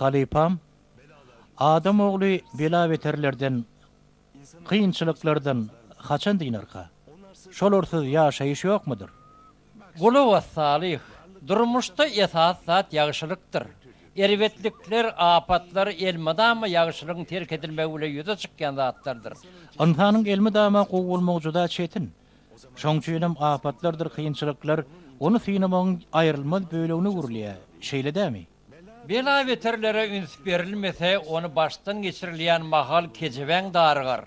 Halypam, adam ogly bela-beterlerden, kynçylyklardan haçan dynarka? Şolarsyz ýaşaýyş ýokmudyr? Gulak as, Salyh! Durmuşda esasy zat ýagşylykdyr. Erbetlikler, apatlar elmydama ýagşylygyň terk edilmegi bilen ýüze çykýan zatlardyr. Ynsanyň elmydama gowy bolmagy juda çetin. Şoň üçinem apatlardyr kynçylyklar ony synamagyň aýrylmaz bölegine öwrülýär, şeýle dämi? Bela-beterlere üns berilmese, ony başdan geçirilýän mahal kejebäň darygar.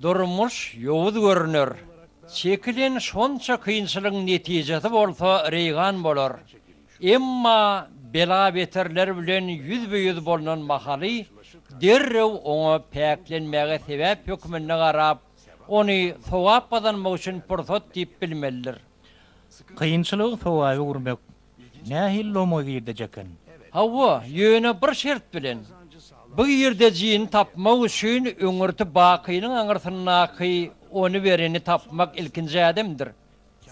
Durmuş ýowuz görüner. Çekilen şonça kynçylygyň netijesi bolsa reýgan bolar. Emma bela-beterler bilen ýüzbe-ýüz bolnan mahaly derrew oňa päklenmäge sebäp hökmünde garap, ony sogap gazanmak üçin pursat diýip bilmelidir. Kynçylygy sogaba öwürmek Nähili loma girdeji eken? Hawa, ýöne bir şert bilen. Bu girdejini tapmak üçin öňürti bakynyň aňyrsyndaky ony bereni tapmak ilkinji ädimdir.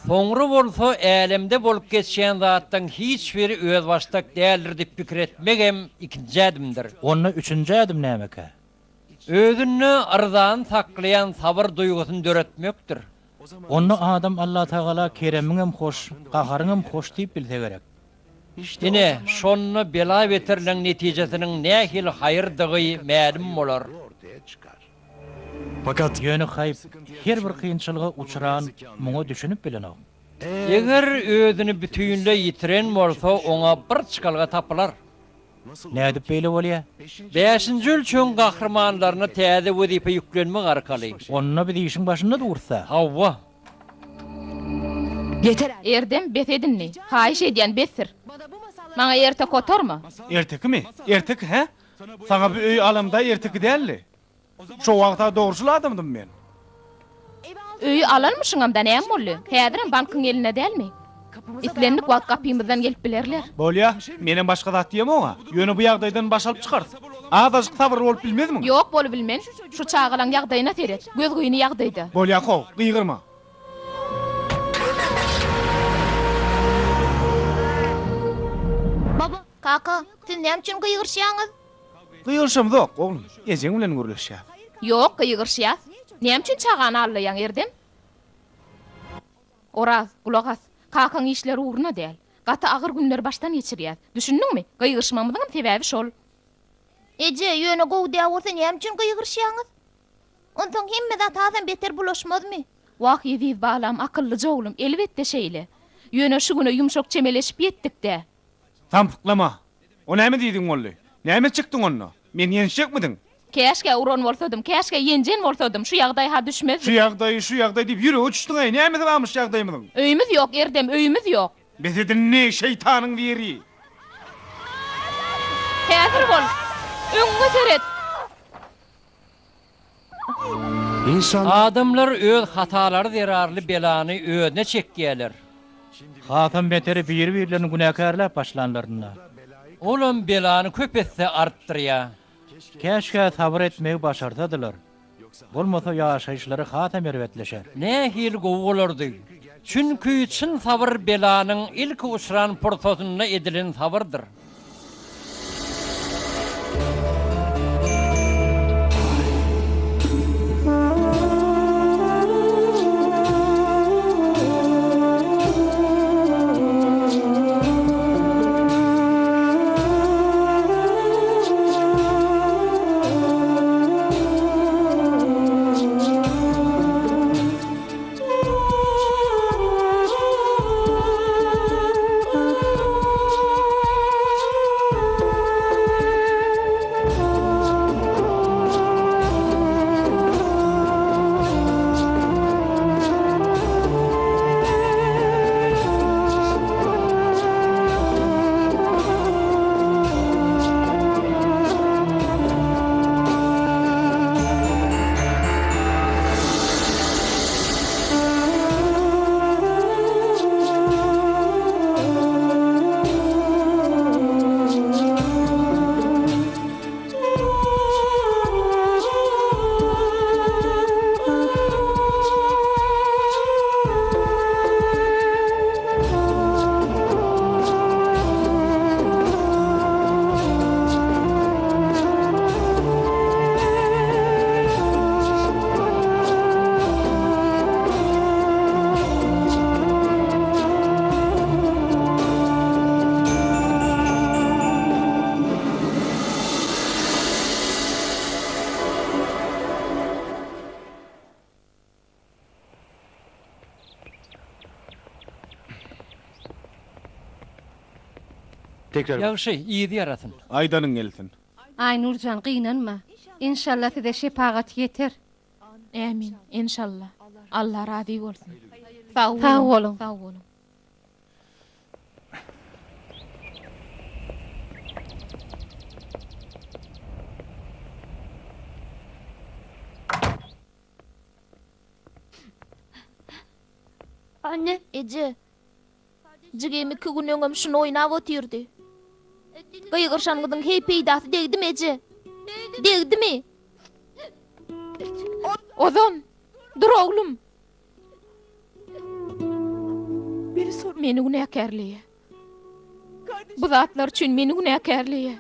Soňra bolsa älemde bolup geçýän zatlaryň hiç biri özbaşdak däldir diýip pikir etmegem ikinji ädimdir. Onda üçünji ädim nämekä? Özünde yrzany saklaýan sabyr duýgusyny döretmekdir. Onda adam Allatagala keremiňem hoş, gaharyňam hoş diýip bilse gerek. Ine, şonda bela-beterleň netijesiniň nähili haýyrdygy mälim bolar. Ýöne haýp, her bir kynçylyga uçran muňa düşünip bilenok. Eger özüni bütinleý ýitiren bolsa, oňa bir çykalga tapylar. Nädip beýle bolýa? Bäşinji ölçegiň gahrymanlaryna täze wezipe ýüklenmek arkaly. Onda biz işiň başynda durus-da. Hawa. Erdem, bes et indi. Haýyş edýän, besdir. Maňa erteki otarma. Ertekimi? Erteki, hä? Saňa bu öýi alamda erteki däldi. Şo wagt-a dogruçyl adamdym men. Öýi alanmyşyňam-da näme boldy? Häzirem bankyň elinde dälmi? Islendik wagt gapymyzdan gelip bilerler. Bolýa, menem başga zat diýemog-a. Ýöne bu ýagdaýdan baş alyp çykarys. Azajyk sabyrly bolup bilmezmiň? Ýok, bolubilmen. Şu çagalaň ýagdaýyna seret. Gözgyny ýagdaýda. Bolýa how, gygyrma. Kaka, siz näme üçin gygyryşýaňyz? Gygyryşamzok, oglum. Ejeň bilen gürleşýäs. Ýok, gygyryşýas. Näme üçin çagany aldaýaň, Erdem? Oraz, gulak as. Kakaň işleri ugruna däl. Gaty agyr günleri başdan geçirýäs. Düşündiňmi? Gygyryşmagymyzyňam sebäbi şol. Eje, ýöne gowy däl bolsa näme üçin gygyryşýaňyz? Onsoň hemme zat hasam beter bulaşmazmy? Wah, eziz balam, akyllyja oglum, elbetde şeýle. Ýöne şu güne ýumşak çemeleşip ýetdik-dä. Samsyklama! O näme diýdigiň boldy? Näme etjekdiň onda? Meni ýençjekmidiň? Käşgä uran bolsadym, käşgä ýenjen bolsadym, şu ýagdaý-ha düşmezdik. Şu ýagdaý, şu ýagdaý diýip ýürege düşdüň-eý, nämesi barmyş ýagdaýymyzyň? Öýümiz ýok, Erdem, öýümiz ýok. Bes et indi, şeýtanyň biri! Häzir bol! Öňüňe seret! Adamlar öz hatalary zerarly belany özüne çekýärler. Hasam beteri biri-birlerini günäkärläp başlanlarynda. Olam belany köp esse artdyrýar. Käşgä sabyr etmegi başarsadylar. Bolmasa ýaşaýyşlary hasam erbetleşer. Nähili gowy bolardy. Çünki çyn sabyr belanyň ilki uçran pursatynda edilen sabyrdyr. Ýagşy, yzy ýarasyn. Aýdanyň gelsin. Aýnur jan, gynanma. Enşalla size şepagat ýeter. Ämin, enşalla. Alla razy bolsun. Sag Sag boluň. Sag boluň. Anne. Eje. Jigim iki gün öňem şuny oýnap otyrdy. Gygyryşanyňyzyň heý peýdasy degdimi, eje? Degdimi? Ozan! Dur oglum! Meni günäkärleýär. Bu zatlar üçin meni günäkärleýär.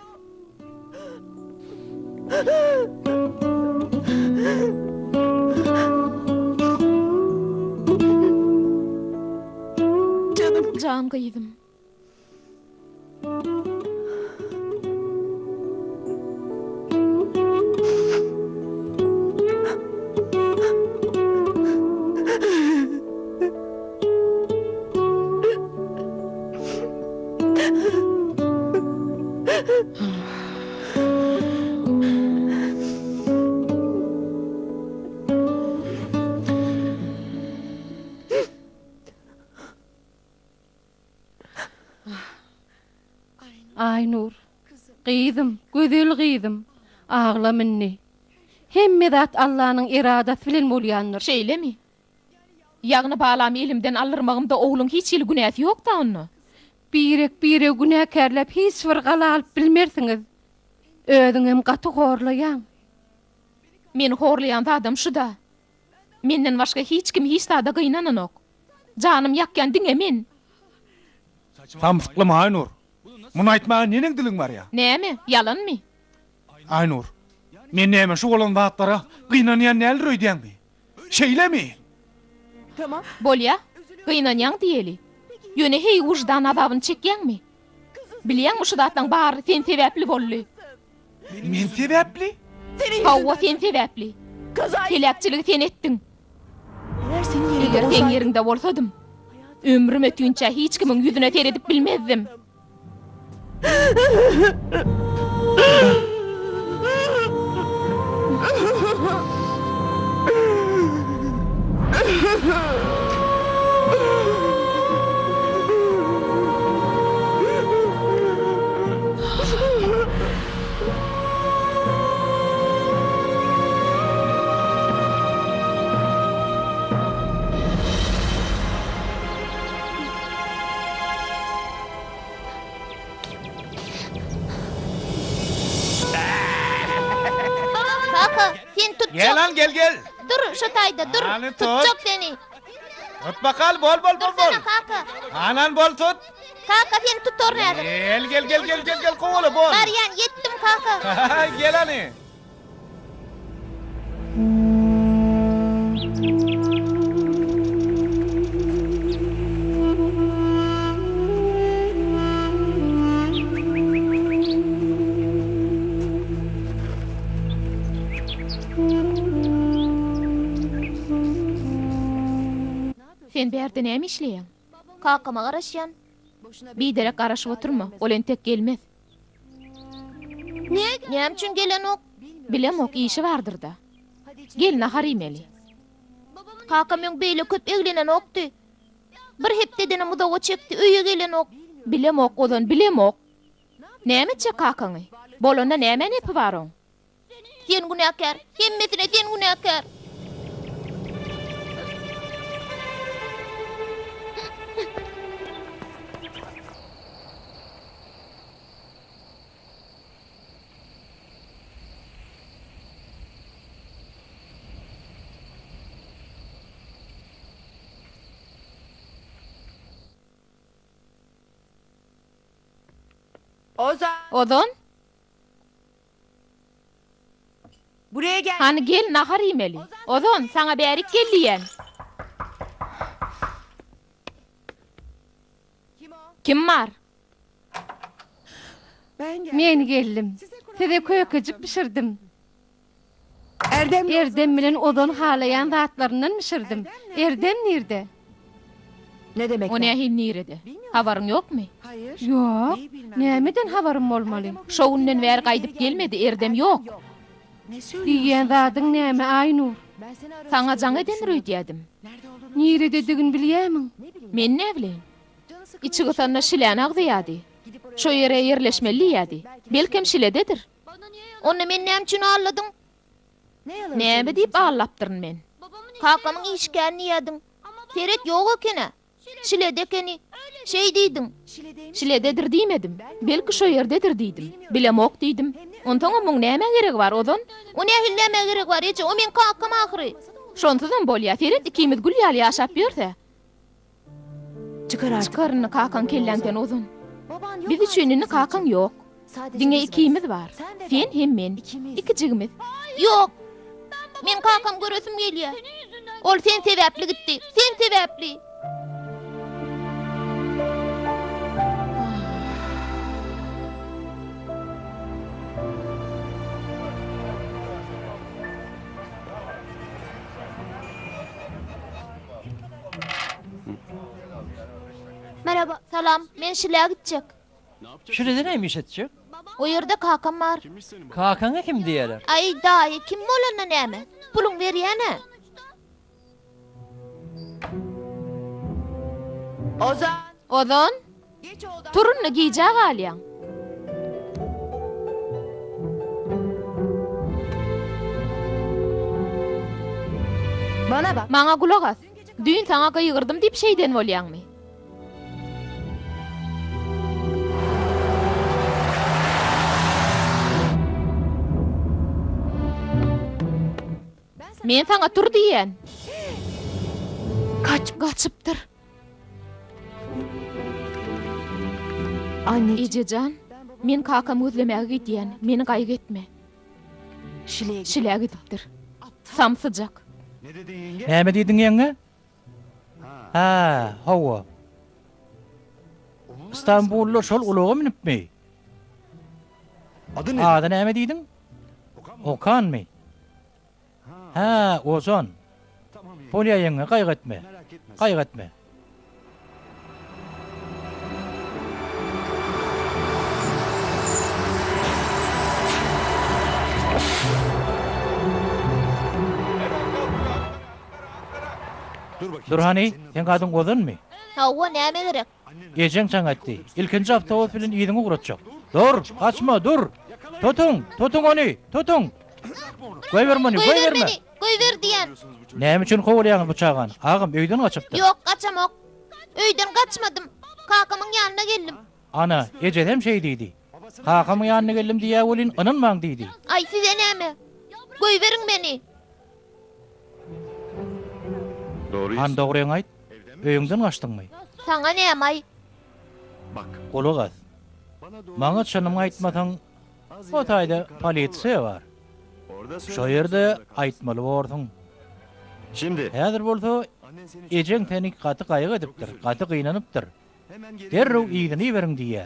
Jan gyzym. Aýnur, gyzym, gözel gyzym, aglama indi. Hemme zat Allanyň eradasy bilen bolýandyr. Şeýlemi? Ýagny balamy elimden aldyrmagymda ogluň hiç hili günäsi ýok-da onda? Birek-biregi günäkärläp hiç bir gala alyp bilmersiňiz. Özüňem gaty horlaýaň. Meni horlaýan zadam şu-da. Menden başga hiç kim hiç zada gynananok. Janym ýakýan diňe men. Samsyklama Aýnur. Muny aýtmaga neneň diliň barýa? Näme, ýalanmy? Aýnur, men näme şu bolan zatlara gynanýan däldir öýdýäňmi? Şeýlemi? Bolýa, gynanýaň diýeli. Ýöne heý wyždan azabyny çekýäňmi? Bilýäňmi şu zatlaň bary sen sebäpli boldy. Men sebäpli? Hawa sen sebäpli. Heläkçiligi sen etdiň. Eger seň ýeriňde bolsadym, ömrüm ötünçä hiç kimiň ýüzüne seredip bilmezdim. Kaka, seni tutjak. Gel al gel gel. Dur şu taýda dur. Hany tut. Tutjak seni. Tut bakal bol bol bol bol. Dursana kaka. Anan bol tut. Kaka seni tutaryn häzir. Gel gel gel gel gel gel kowala bol. Barýan ýetdim kaka. Gel hany. Sen bärde näme işleýäň? Kakama garaşýan. Biderek garaşyp oturma, ol entek gelmez. Näme üçin gelenok? Bilemok, işi bardyr-da. Gel, nahar iýmeli. Kakam öň beýle köp eglenenokdy. Bir hepdedenem uzaga çekdi, öýe gelenok. Bilemok, Ozan, bilemok. Näme etjek kakaňy? Bolanda nämä nepi bar oň? Sen günäkär, hemmesine sen günäkär. Ozan? Hany gel nahar iýmeli. Ozan, saňa bärik gel diýýän. Kim bar? Men geldim. Size kökejik bişirdim. Erdem bilen Ozan halaýan zatlaryndan bişirdim. Erdem nirde? O nähili nirede? Habaryň ýokmy? Ýok. Nämeden habarym bolmaly? Şo günden bäri gaýdyp gelmedi, Erdem ýok. Diýýän zadyň näme, Aýnur? Saňa jaň edendir öýdýädim. Nirededigini bilýämiň? Men näbileýin. Içi gysanda şiläni agzaýady. Şo ýere ýerleşmeli diýýädi. Belkem şilededir. Onda meni näme üçin aldadyň? Näme diýip aldapdyryn men? Kakamyň işi kän diýýädiň. Seret ýok eken-ä. Şilede ekeni. Şeý diýdiň. Şilededir diýmedim. Belki şo ýerdedir diýdim. Bilemok diýdim. Onsoňam muň nämä geregi bar, Ozan? O nähili nämä geregi bar, eje? O meň kakam ahyry. Şonsuzam bolýa. Seret ikimiz gül ýaly ýaşap ýörs-ä. Çykar indi kakaň kelläňden Ozan. Biz üçin indi kakaň ýok. Diňe ikimiz bar. Sen hem men. Ikijigimiz. Ýok. Men kakam göresim gelýär. Ol sen sebäpli gitdi. Sen sebäpli. Merhaba. Salam. Men Şilä gitjek. Şilede näme iş etjek? O ýerde kakam bar. Kakaňa kim diýerler? Aý, daýy, kim bolanda näme? Puluň berýän-ä. Ozan! Ozan! Tur indi, gijä galýaň. Maňa gulak as. Düýn saňa gygyrdym diýip şeýden bolýaňmy? Men saňa tur diýýän. Gaçypdyr. Eje jan, men kakamy gözlemäge gidýän, meni gaýgy etme. Şilä gidipdir. Samsyjak. Näme diýdiň ýeňňe? Hä, hawa. Stambulda şol ulaga münüpmi? Ady näme diýdiň? Okanmy? Hä, Ozan. Bolýa ýeňňe, gaýgy etme. Gaýgy etme. Dur hany, seň adyň Ozanmy? Hawa, näme gerek? Ejeň jaň etdi. Ilkinji awtobus bilen yzyňa ugratjak. Dur, gaçma, dur! Tutuň, tutuň ony, tutuň! Goýber muny, Goýber goýberme! meni, goýber diýýän. Näme üçin kowalaýaňyz bu çagany? Agam, öýden gaçypdyr. Ýok, gaçamok. Öýden gaçmadym. Kakamyň ýanyna geldim. Ana, ejesem şeý diýdi. Kakamyň ýanyna geldim diýýä welin, ynanmaň diýdi. Aý, size näme? Goýberiň meni. Han dogryňy aýt, öýüňden gaçdyňmy? Saňa näme-aý? Gulak as. Maňa çynyňy aýtmasaň, o taýda polisiýa bar. Şo ýerde aýtmaly borsuň. Häzir bolsa ejeň seni gaty gaýgy edipdir, gaty gynanypdyr. Derrew yzyna iberiň diýýä.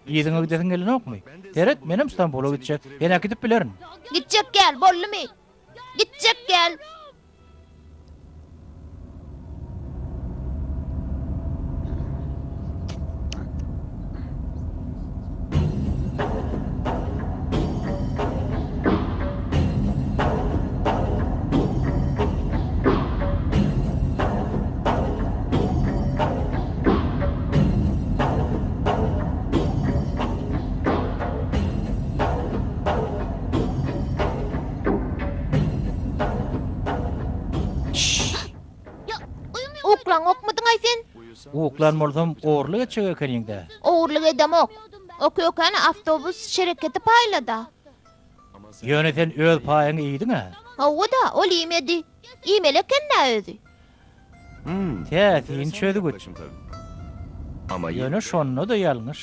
Yzyňa gidesiň gelenokmy? Seret, menem Stambula gitjek. Seni äkidip bilerin. Gitjek däl, boldumy? Gitjek däl. Uklaňokmydyň-aý sen? Uklan bolsam, ogurlyk etjek ekeniň-dä. Ogurlyk edemok. O kökäni awtobus şereketi paýlada. Ýöne sen öz paýyňy iýdiň-ä. Hawa-da, ol iýmedi. Iýmeli eken-dä özi. Täsin çözgüt. Ýöne şonda-da ýalňyş.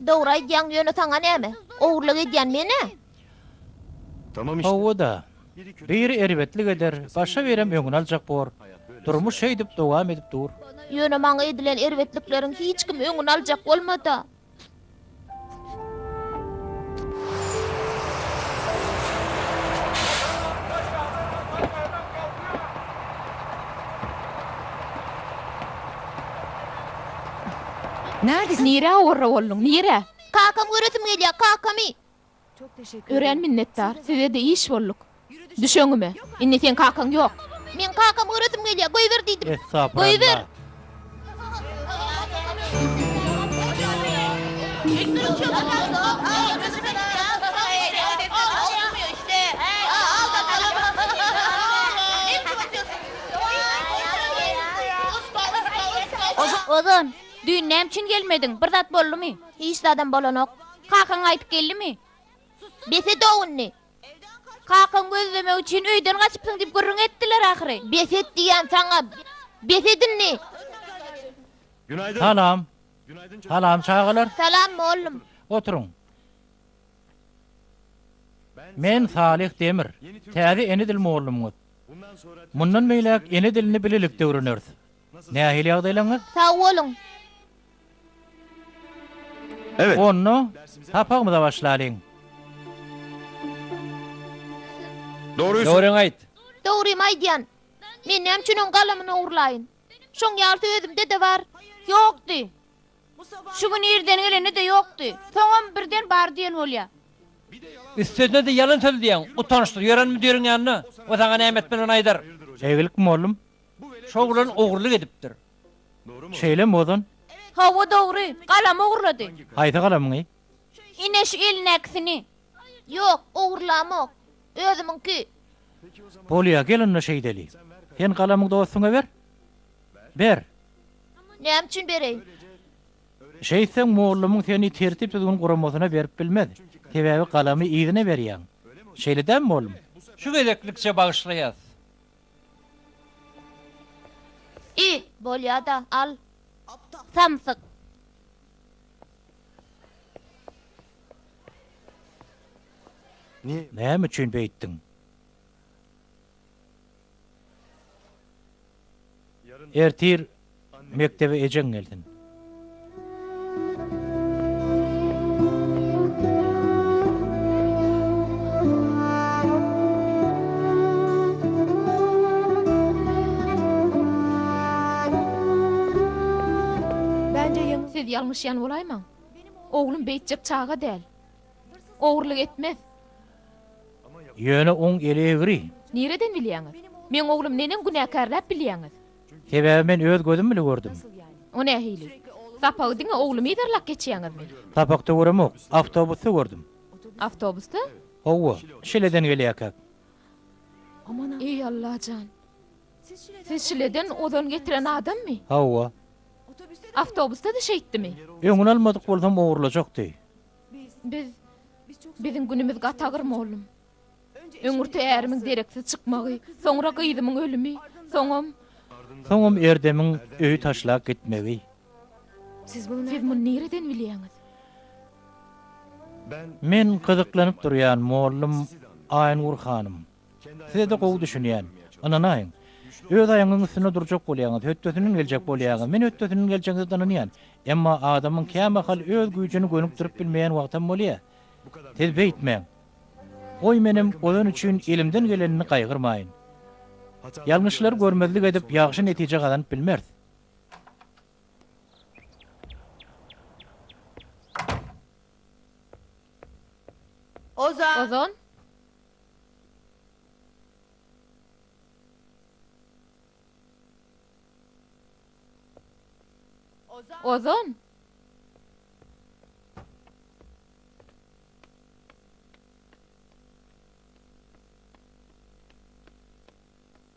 Dogry aýdýaň, ýöne saňa näme? Ogurlyk edýän men-ä. Hawa-da. Biri erbetlik eder, başga birem öňüni aljak bor. Durmuş şeýdip dowam edip dur. Ýöne maňa edilen erbetlikleriň hiç kim öňüni aljak bolmady-a. Nirä owarra bolduň, nirä? Kakamy göresim gelýär, kakamy! Örän minnetdar, size-de iş bolduk. Düş öňüme. Indi seň kakaň ýok. Meň kakamy göresim gelýär, goýber diýdim. Goýber! Ozan, düýn näme üçin gelmediň? Bir zat boldumy? Hiç zadam bolanok. Kakaň gaýdyp geldimi? Bes et-ow indi. Kakaňy gözlemek üçin öýden gaçypsyň diýip gürrüň etdiler ahyry. Bes et diýýän saňa. Bes et indi. Salam. Salam çagalar. Salam mollum. Oturyň. Men Salyh Demir, täze ene dil mollumyňyz. Mundan beýläk ene dilini bilelikde öwreneris. Nähili ýagdaýlaryňyz? Sag boluň. Onda sapagymyza başlalyň. Dogryňy aýt. Dogrymy aýdýan. Men näme üçin oň galamyny ogurlaýyn? Şoň ýalysy özümde-de bar. Ýokdy. Şu gün irden gelende-de ýokdy. Soňam birden bar diýen bolýa. Üstesine-de ýalan sözleýäň. Utançsyz ýören müdiriň ýanynda. O saňa näme etmelidigini aýdar. Eýgilik mollum. Şo oglan ogurlyk edipdir. Şeýlemi Ozan? Hawa dogry, galamy ogurlady. Haýsy galamyňy? Ine şu elindäkisini. Ýok, ogurlamok. Özümiňki. Bolýa, gel onda şeýdeli. Sen galamyňy dostuňa ber. Ber. Näme üçin bereýin? Şeýtseň mollumyň seni tertip-düzgün guramasyna berip bilmez. Sebäbi galamy yzyna berýäň. Şeýle dälmi mollum? Şu gezeklikçe bagyşlaýas. I, bolýa-da, al. Samsyk. Näme üçin beýtdiň? Ertir mekdebe ejeň gelsin. Siz ýalňyşýan bolaýmaň. Oglum beýtjek çaga däl. Ogurlyk etmez. Ýöne oň eli egri. Nireden bilýäňiz? Meň oglum neneň günäkärläp bilýäňiz? Sebäbi men öz gözüm bile gördüm. O nähili? Sapagy diňe oglumy yzarlap geçýäňizmi? Sapakda göremok, awtobusda gördüm. Awtobusda? Hawa, Şileden gelýärkäk. Eý, Allajan! Siz Şileden ozan getiren adammy? Hawa. Awtobusda-da şeýtdimi? Öňüni almadyk bolsam ogurlajakdy. Biz, biziň günümiz gaty agyr, mollum. Öňürti ärimiň dereksiz çykmagy, soňra gyzymyň ölümi, soňam. Soňam Erdemiň öýi taşlap gitmegi. Siz muny nireden bilýäňiz? Men gyzyklanyp durýan, mollum Aýnur hanym. Size-de gowy düşünýän. Ynanaýyň. Öz aýagyňyň üstünde durjak bolýaňyz, hötdesinden geljek bolýaňyz. Men hötdesinden geljegiňize ynanýan. Emma adamyň kämahal öz güýjüni gönükdirip bilmeýän wagtam bolýar. Siz beýtmäň. Goý menem Ozan üçin elimden gelenini gaýgyrmaýyn. Ýalňyşlary görmezlik edip ýagşy netije gazanyp bilmeris. Ozan! Ozan!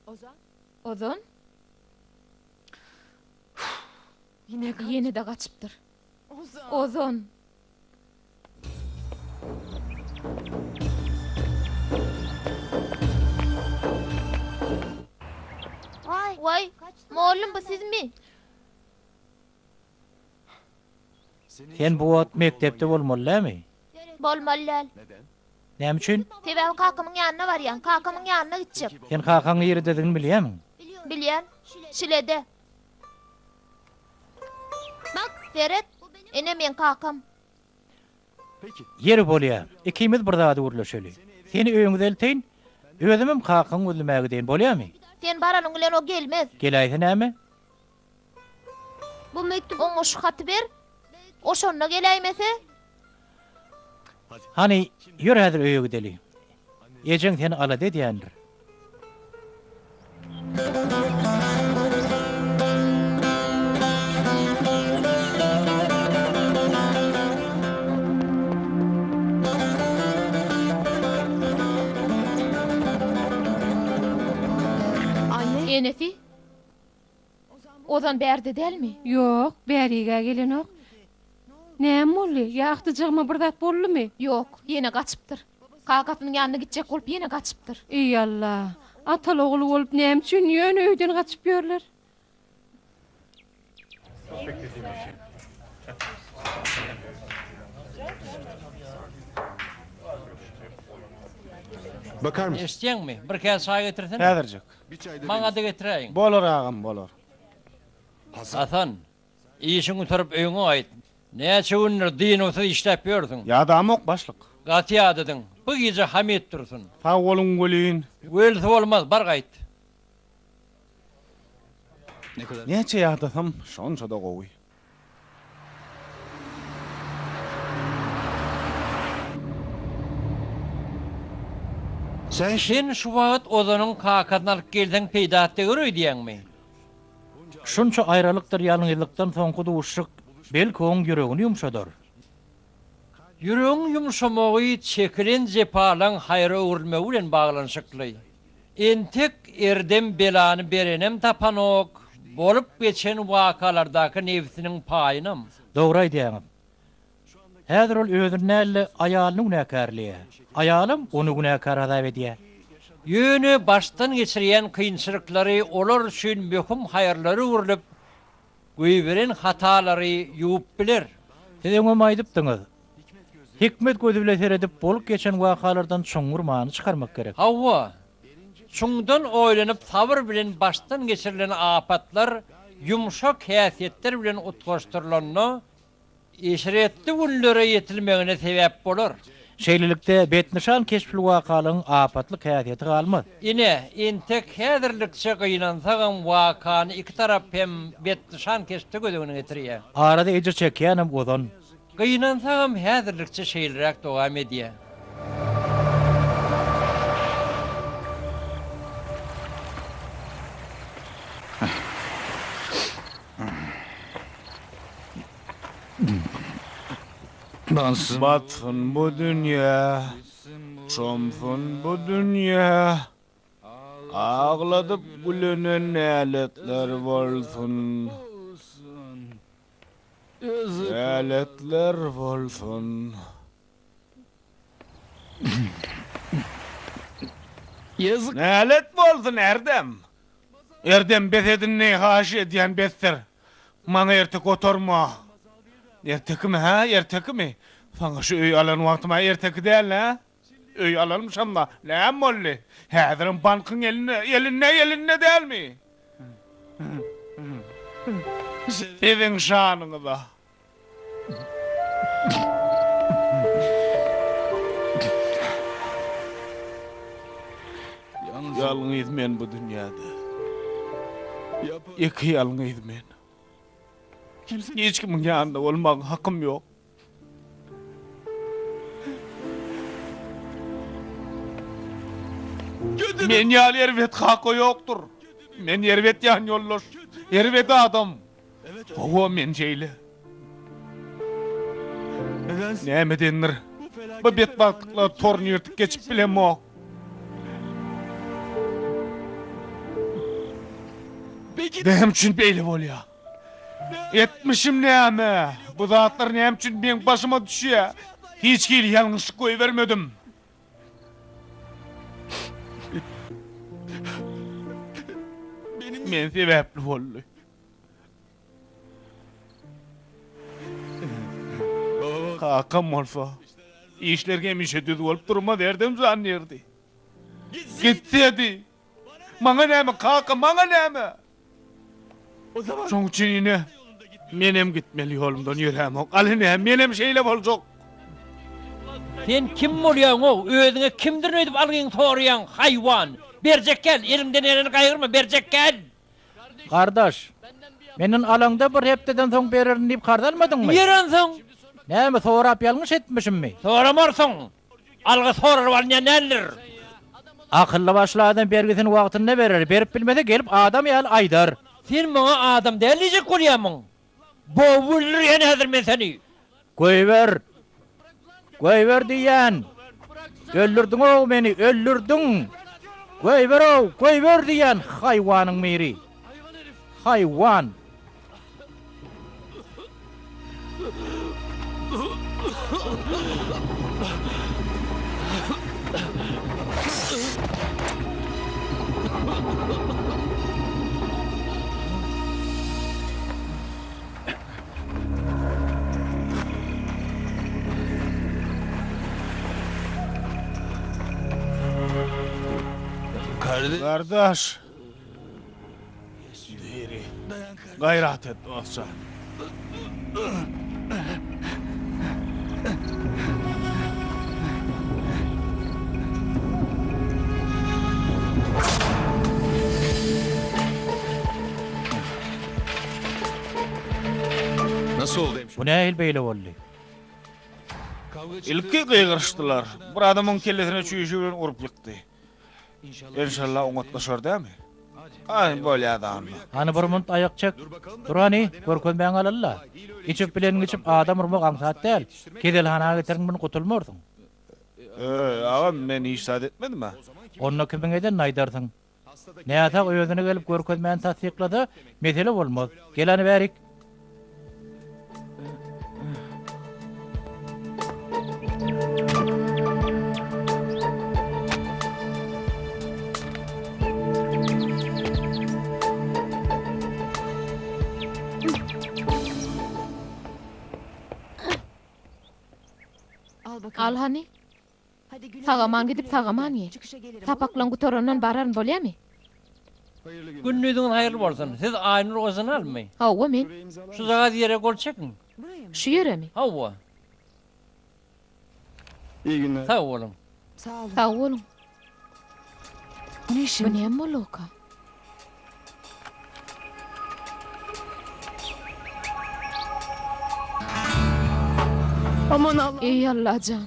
Ozan! Ozan? Ýene-de gaçypdyr. Ozan! Waý, mollum bu sizmi? Sen bu wagt mekdepde bolmaly dälmi? Bolmaly däl. Näme üçin? Sebäbi kakamyň ýanyna barýan. Kakamyň ýanyna gitjek. Sen kakaň nirededigini bilýärmiň? Bilýän. Şilede. Bak, seret. Ine meň kakam. Ýeri bolýa, ikimiz bir zady gürleşeli. Seni öýüňize elteýin, özümem kakaňy gözlemäge gideýin, bolýamy? Sen baranyň bilen o gelmez. Geläýse näme? Bu mektup oňa şu haty ber. O şonda geläýmese? Hany, ýör häzir öýe gideli. Ejeň seni alada edýändir. Enesi? Ozan bärde dälmi? Ýok, bärig-ä gelenok. Näme boldy? Ýa agtyjagyma bir zat boldumy? Ýok, ýene gaçypdyr. Kakasynyň ýanyna gitjek bolup ýene gaçypdyr. Eý Alla! Ataly-ogul bolup näme üçin ýöne öýden gaçyp ýörler? Eşitýäňmi? Bir käse çaý getirsene. Häzirjik. Maňa-da getiräýiň. Bolar agam, bolar. Hasan, işiňi gutaryp öýüňe gaýt. Näçe gündür dynuwsyz işläp ýörsüň. Ýadamok, başlyk. Gaty ýadadyň. Bu gije Hamit dursun. Sag boluň welin. Welisi bolmaz, bar gaýt. Näçe ýadasam, şonça-da gowy. Sen şu wagt Ozanyň kakasyny alyp gelseň peýdasy deger öýdýäňmi? Şunça aýralykdyr ýalňyzlykdan soňky duşuşyk belki oň ýüregini ýumşadar. Ýüregiň ýumşamagy çekilen jepalaň haýra öwrülmegi bilen baglanyşykly. Entek Erdem belany berenem tapanok, bolup geçen wakalardaky nebsiniň paýynam. Dogry aýdýaňyz. Häzir ol özüni däl-de, aýalyny günäkärleýär. Aýalam ony günäkär hasap edýär. Ýöne başdan geçirýän kynçylyklary olar üçin möhüm haýyrlara öwrülip, Goýberen hatalary ýuwup biler. Siz öňem aýdypdyňyz. Hikmet gözi bile seredip bolup geçen wakalardan çuňňur many çykarmak gerek. Hawa, çuňdan oýlanyp sabyr bilen başdan geçirilen apatlar ýumşak häsiýetler bilen utgaşdyrylanda, Eşretli günlere ýetilmegine sebäp bolar. Şeýlelikde, betnyşan keşpli wakalaryň apatlyk häsiýeti galmaz. Ine, entek häzirlikçe gynansagam wakany iki tarap hem betnyşan keşpde göz öňüne getirýär. Arada ejir çekýänem Ozan. Gynansagam häzirlikçe şeýleräk dowam edýär. Batsyn bu dünýä, çomsun bu dünýä, Agladyp gülene näletler bolsun, Näletler bolsun. Nälet bolsun Erdem! Erdem bes et indi haýyş edýän besdir. Maňa erteki otarma. Ertekimi hä ertekimi? Saňa şu öýi alan wagtym-a erteki däldi hä? Öý alanmyşam-da näme boldy? Häzirem bankyň elinde elinde elinde dälmi? Siziň şanyňyza. Ýalňyz men bu dünýäde. Ýeke ýalňyz men. Hiç kimiň ýanynda bolmagyň hakym ýok. Men ýaly erbet kaka ýokdur. Men erbet ýanýoldaş, erbet adam. Hawa, men şeýle. Nämedendir, bu betbagtlyklar toruny ýyrtyp geçip bilemok. Näme üçin beýle bolýar? Etmişim näme? Bu zatlar näme üçin meň başyma düşýär? Hiç hili ýalňyşlyk goýbermedim. Men sebäpli boldy. Kakam bolsa, işler hemişe düz bolup durmaz Erdem jan diýerdi. Gitsedi. Maňa näme kaka, maňa näme? Şoň üçin ine, menem gitmeli ýolumdan ýörämok. Al ine, menem şeýle boljak. Sen kim bolýaň-ow, özüňe kimdirin öýdüp algyňy soraýaň, haýwan! Berjek gel, eliňden geleni gaýgyrma, berjek gel! Gardaş, Menden alaňda bir hepdeden soň bererin diýip karz almadyňmy? Ýeri onsoň? Näme, sorap ýalňyş etmişimmi? Soramarsyň. Algy soralyp alynýan däldir. Akylly başly adam bergisini wagtynda berer, berip bilmese gelip adam ýaly aýdar. Sen maňa adam däl diýjek bolýamyň? Bogup öldürýän häzir men seni. Goýber! Goýber diýýän! Öldürdiň-ow meni, öldürdiň! Goýber-ow, goýber diýýän, haýwanyň biri! Haýwan! Gardaş. Diri. Gaýrat et, dost jan. Bu nähili beýle boldy? Ilki gygyryşdylar. Bir adamyň kellesine çüýşe bilen urup ýykdy. Enşalla oňatlaşar dämi? Aý, bolýa-da onda. Hany bir munt aýak çek. Dur hany, görkezmäňi alaly-la. Içip bileniňi içip adam urmak aňsat däl. Keselhana getiriň muny gutulmarsyň. Öý, agam, men hiç zat etmedim-ä. Onda kimiň edenini aýdarsyň. Näsag özüne gelip görkezmäni tassyklasa, mesele bolmaz. Gel hany bärik. Al hany. Sag-aman gidip, sag-aman gel. Sapaklaň gutarandan bararyn, bolýamy? Gündiziňiz haýyrly bolsun. Siz Aýnur Ozanalmy? Hawa, men. Şujagaz ýere gol çekiň. Şu ýeremi? Hawa. Sag boluň. Sag boluň. Bu näme boldugyka? Eý Allajan!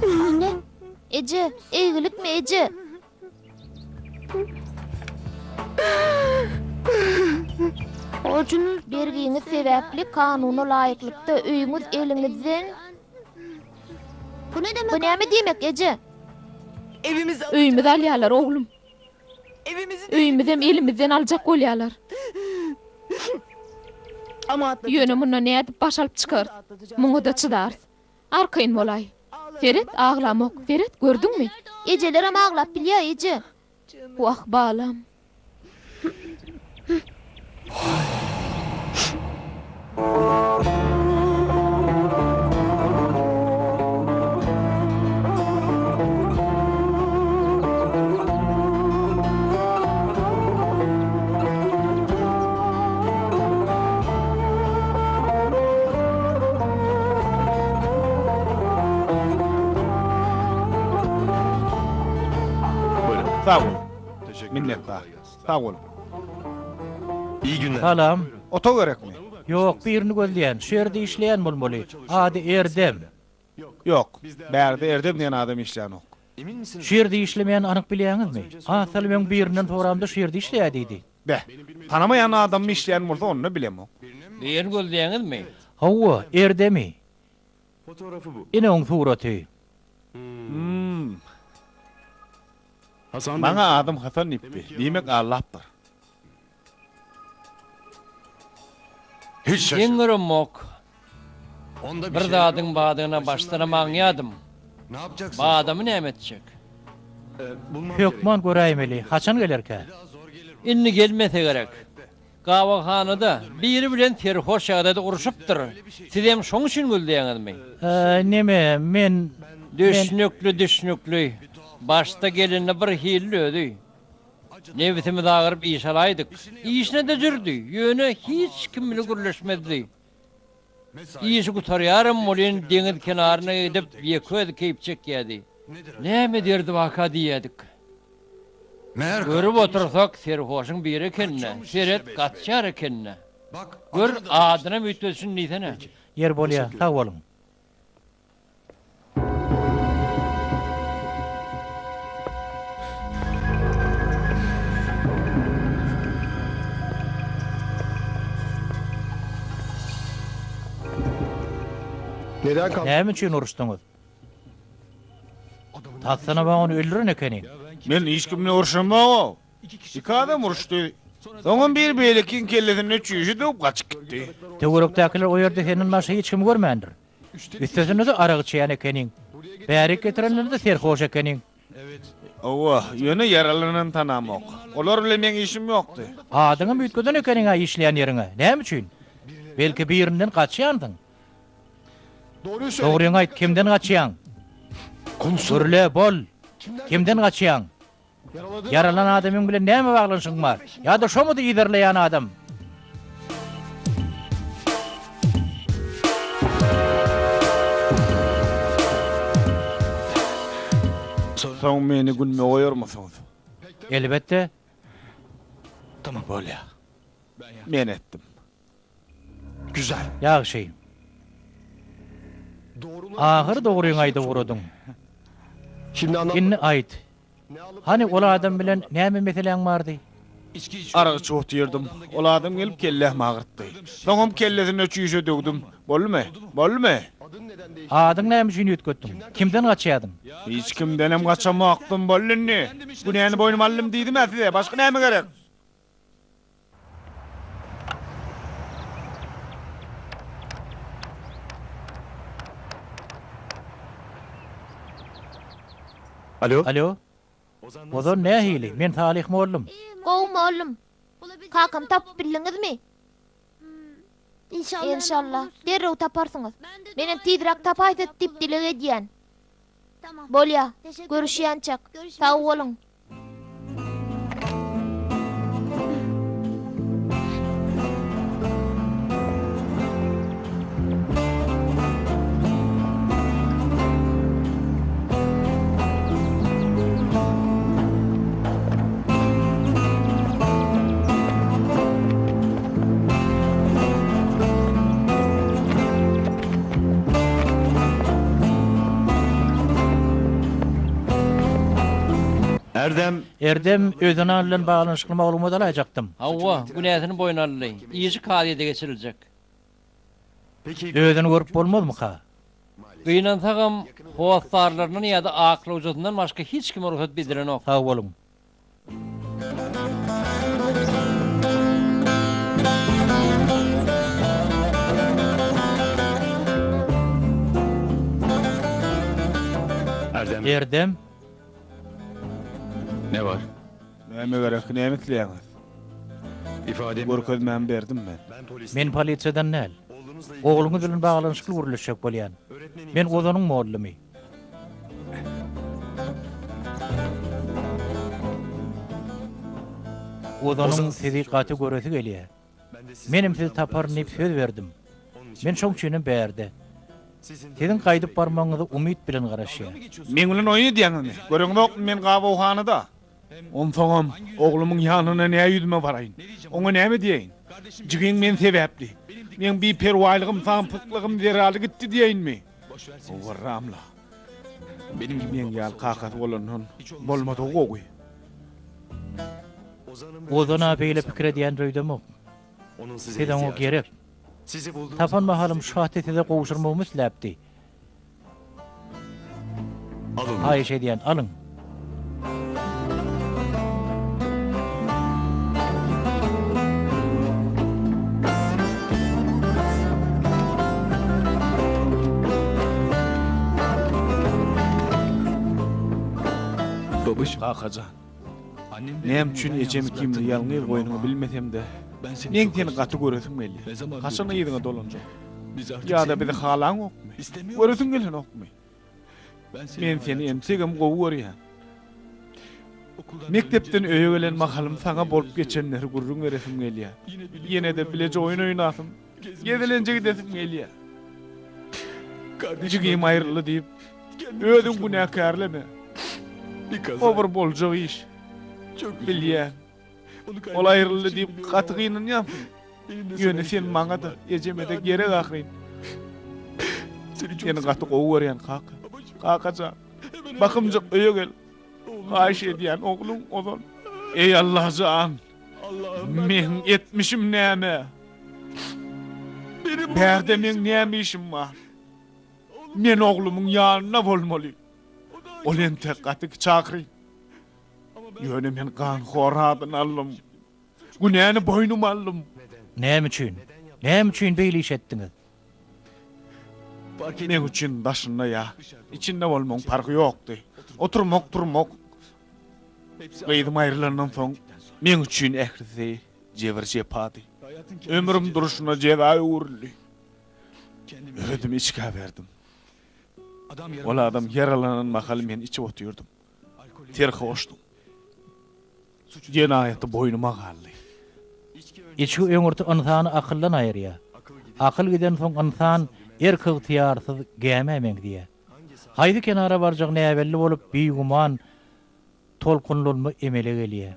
Anne, eje, eýgilikmi eje? Bergiňiz sebäpli kanuna laýyklykda öýüňiz eliňizden Bu näme diýmek, eje? Öýümizi alýarlar, oglum. Öýümizem elimizden aljak bolýarlar. Ýöne mundan nädip baş alyp çykarys? Muňa-da çydarys. Arkaýyn bolaý. Seret, aglamok. Seret, gördüňmi? Ejelerem aglap bilýär, eje. Wah, balam. Sag boluň. Minnetdar. Sag boluň. Salam. Otag gerekmi? Ýok, birini gözleýän. Şu ýerde işleýän bolmaly. Ady Erdem. Ýok, bärde Erdem diýen adam işlänok. Şu ýerde işlemeýänini anyk bilýäňizmi? Az salym öň birinden soramda şu ýerde işleýär diýdi. Beh, tanamaýan adamym işleýän bolsa onda bilemok. Birini gözleýäňizmi? Hawa, Erdemi. Ine oň suraty. Hum. Maňa adym Hasan diýipdi. Diýmek aldapdyr. Geň göremok. Bir zadyň bardygyna başdanam aňýadym. Bu adamy näme etjek? Hökman göräýmeli. Haçan gelerkä? Indi gelmese gerek. Gabawhanada biri bilen serhoş ýagdaýda urşupdyr. Sizem şoň üçin güldýäňizmi? Neme, men, men. Düşnükli, düşnükli. Başda gelende birhilidi özi. Nebsimiz agyryp iş alaýdyk. Işine-de jürdi, ýöne hiç kim bile gürleşmezdi. Işi gutarýaram welin deňiz kenaryna gidip ýeke özi keýp çekýärdi. Näme derdi barka diýýädik. Görüp otursak, serhoşuň biri eken-dä. Seret, gaçýar eken-dä. Gör, adynam üýtgetsin diýsene. Ýeri bolýa, sag boluň. Näme üçin uruşdyňyz? Tasdanam-a ony öldüren ekeniň. Men hiç kim bilen urşamok-ow. Iki adam uruşdy. Soňam biri beýlekiň kellesinde çüýşe döwüp gaçyp gitdi. Töwerekdäkiler o ýerde senden başga hiç kimi görmändir. Üstesine-de arak içýän ekeniň. Bärik getirenlerinde serhoş ekeniň. Hawa, ýöne ýaralanany tanamok. Olar bilen meň işim ýokdy. Adyňam üýtgeden ekeniň-ä işleýän ýeriňe. Näme üçin? Belki birinden gaçýansyň? Dogryňy aýt, kimden gaçýaň? Gürle, bol! Kimden gaçýaň? Ýaralan adamyň bilen näme baglanyşygyň bar? Ýa-da şomudy yzarlaýan adam? Soň meni günüme goýarmysyňyz? Elbetde. Bolýar. Men etdim. Ýagşy. Ahyry dogryňy aýdyp ugradyň. Indi aýt. Hany ol adam bilen näme meseläň bardy? Arak içip otyrdym. Ol adam gelip kellämi agyrtdy. Soňam kellesine çüýşe döwdüm. Boldumy? Boldumy? Adyňy näme üçin üýtgetdiň? Kimden gaçýardyň? Hiç kimdenem gaçamokdym. Boldy indi. Günäni boýnuma aldym diýdim-ä size. Başga näme gerek? Alo. Alo. Ozan nähili? Men Salyh mollum. Gowy mollum. Kakamy tapyp bildiňizmi? Enşalla, derrew taparsyňyz. Menem tizräk tapaýsat diýip dileg edýän. Bolýa, görüşýänçäk. Sag boluň. Erdem. Erdem Özenan bilen baglanyşykly maglumat alaýjakdym. Hawa, günäsini boýun aldy. Işi kazyýete geçiriljek. Özüni görüp bolmazmyka? Gynansagam, hossarlaryndan ýa-da aklawjysyndan başga hiç kime rugsat bedilenok. Sag boluň. Erdem. Ne bar? Näme gerek, näme isleýäňiz? Görkezmämi berdim men. Men polisiýadan däl. Ogluňyz bilen baglanyşykly gürleşjek bolýan. Men Ozanyň mollumy. Ozanyň sizi gaty göresi gelýär. Menem sizi taparyn diýip söz berdim. Men şoň üçinem bärde. Siziň gaýdyp barmagyňyza umyt bilen garaşýar. Meň bilen oýun edýäňizmi? Göreňzokmy men gabawhanada. Onsoňam, oglumyň ýanyna nä ýüzüme baraýyn? Oňa näme diýeýin? Jigiň men sebäpli. Meň biperwaýlygym, samsyklygym zerarly gitdi diýeýinmi? Owarramla. Meň ýaly kakasy bolandan bolmadygy gowy. Ozan-a beýle pikir edýändir öýdemok. Siz oňa gerek. Tapan mahalym şu haty size gowşurmagymy isläpdi. Haýyş edýän, alyň. Kakajan, näme üçin ejem ikimizi ýalňyz goýanyňy bilmesem-de, meň seni gaty göresim gelýär. Haçan yzyňa dolanjak? Ýa-da bizi halaňokmy? Göresiň gelenokmy? Men seni entegem gowy görýän. Mekdepden öýe gelen mahalym saňa bolup geçenleri gürrüň beresim gelýär. Ýene-de bileje oýun oýnasym, gezelenje gidesim gelýär. Jigim aýryldy diýip. Özüňi günäkärleme. O bir boljak iş. Bilýän. Ol aýryldy diýip gaty gynanýarsyň. Ýöne sen maňa-da, ejeme-de gerek ahyryn. Seni gaty gowy görýän kaka. Kaka jan, bakymjyk öýe gel. Haýyş edýän ogluň Ozan. Eý Allajan! Meň etmişim näme? Bärde meň näme işim bar? Men oglumyň ýanynda bolmaly. Ol entek gaty kiçi ahyryn. Ýöne men ganhor adyny aldym. Günäni boýnuma aldym. Näme üçin? Näme üçin beýle iş etdiňiz? Meň üçin daşynda ýa içinde bolmagyň parhy ýokdy. Oturmak, turmak. Gyzym aýrylandan soň meň üçin ählisi jebir-jepady. Ömrüm durşuna jeza öwrüldi. Özümi içgä berdim. Ol adam ýaralanan mahaly men içip otyrdym. Serhoşdum. Jenaýaty boýnuma galdy. Içgi öňürti ynsany akyldan aýyrýar. Akyl gidensoň ynsan erk-ygtyýarsyz gämä meňzeýär. Haýsy kenara barjagy näbelli bolup bigüman tolkunlanma emele gelýär.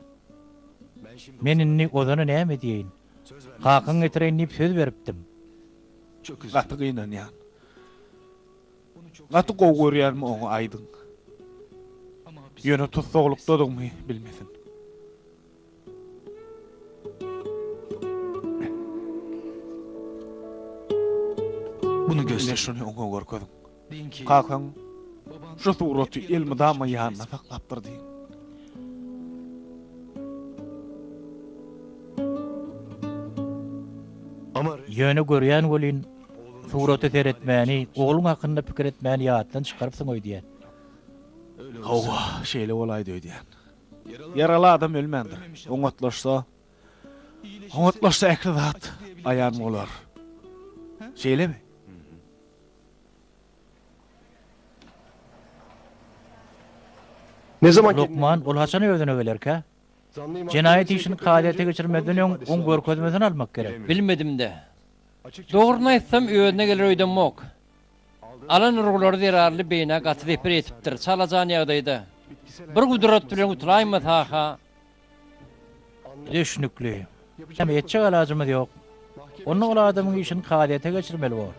Men indi Ozana näme diýeýin? Kakaňy getireýin diýip söz beripdim. Gaty gynanýan. Gaty gowy görýänimi oňa aýdyň. Ýöne tussaglykdadygymy bilmesin. Ine şuny oňa görkeziň. Kakaň şu suraty elmydama ýanynda saklapdyr diýiň. Ýöne görýän welin, surata seretmäni, ogluň hakynda pikir etmäni ýatdan çykarypsyň öýdýän. Hawa, şeýle bolaýdy öýdýän. Ýaraly adam ölmändir. Oňatlaşsa, oňatlaşsa ähli zat aýan bolar. Şeýlemi? Lukman, ol haçan özüne gelerkä? Jenaýat işini kazyýete geçirmezden öň oň görkezmesini almak gerek. Bilmedim-de. Dogryny aýtsam, özüne geler öýdemok. Alan urgulary zerarly beýnä gaty zeper ýetipdir, çalajan ýagdaýda. Bir gudrat bilen gutulaýmasa-ha. Düşnükli. Näme, etjek alajymyz ýok. Onda ol adamyň işini kazyýete geçirmeli bor.